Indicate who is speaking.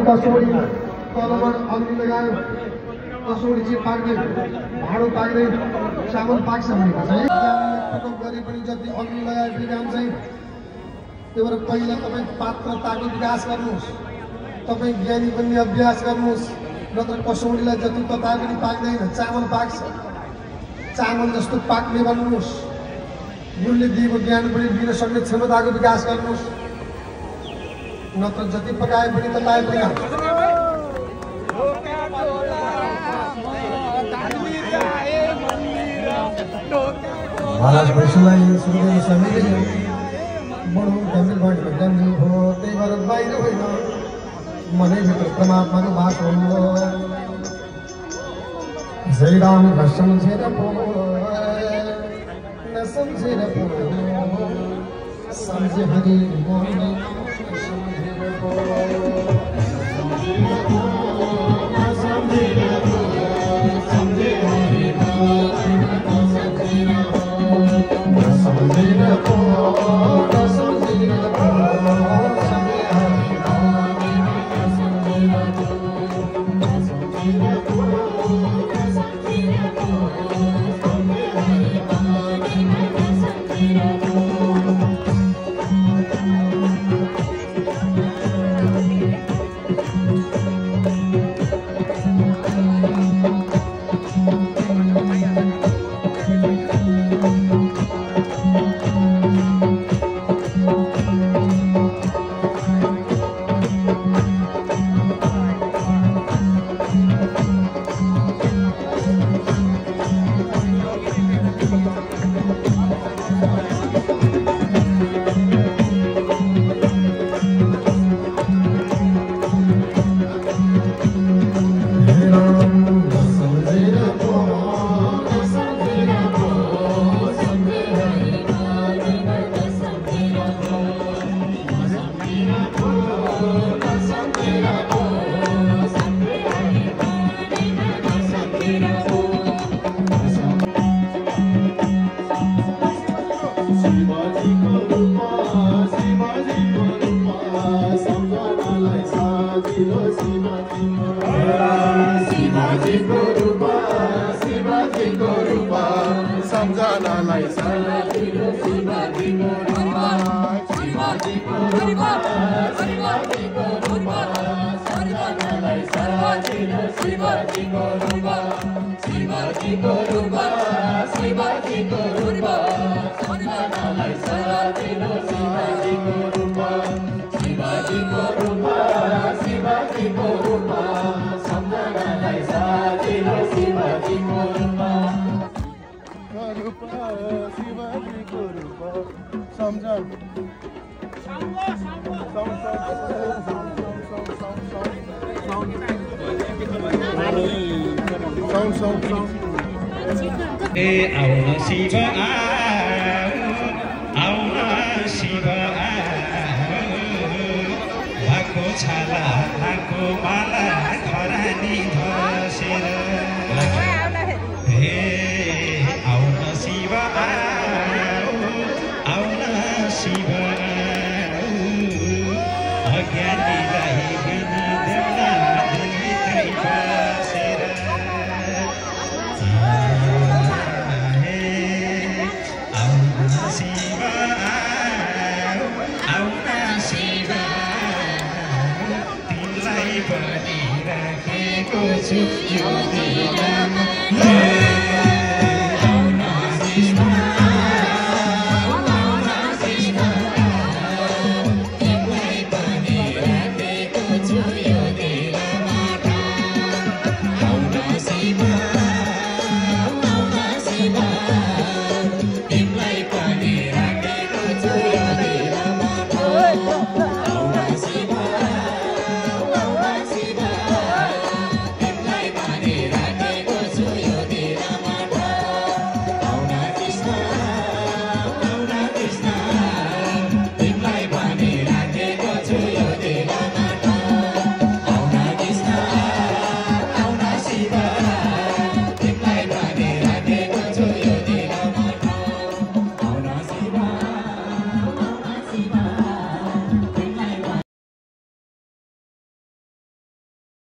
Speaker 1: कसौडी तलबाट अग्नि लगायो कसौडी चाहिँ पाक्दै भाँडो पाक्दै चामल पाक्छ भनेको चाहिँ प्रयोग गरे पनि जति अग्नि लगाए पनि काम चाहिँ त्यही भएर पहिला तपाईँ पात्रताको विकास गर्नुहोस् तपाईँ ज्ञानी बन्ने अभ्यास गर्नुहोस् नत्र कसौडीलाई जति तताए पनि पाक्दैन चामल पाक्छ चामल जस्तो पाक्ने बन्नुहोस् गुरुले दिएको ज्ञान पनि दिन सक्ने क्षमताको विकास गर्नुहोस् नत्र जति पकाए पनि तताए पनि महाराज वैष्णवलाई सुन्दै समिले बडो गम्भीर भएको गम्भीर हो त्यही भएर बाहिर होइन मनैभित्र परमात्माको वास हो जय राम का समझेर पो न समझेर पो समझे हरि मोहन समझेर पो
Speaker 2: Bani rakeko chu yo de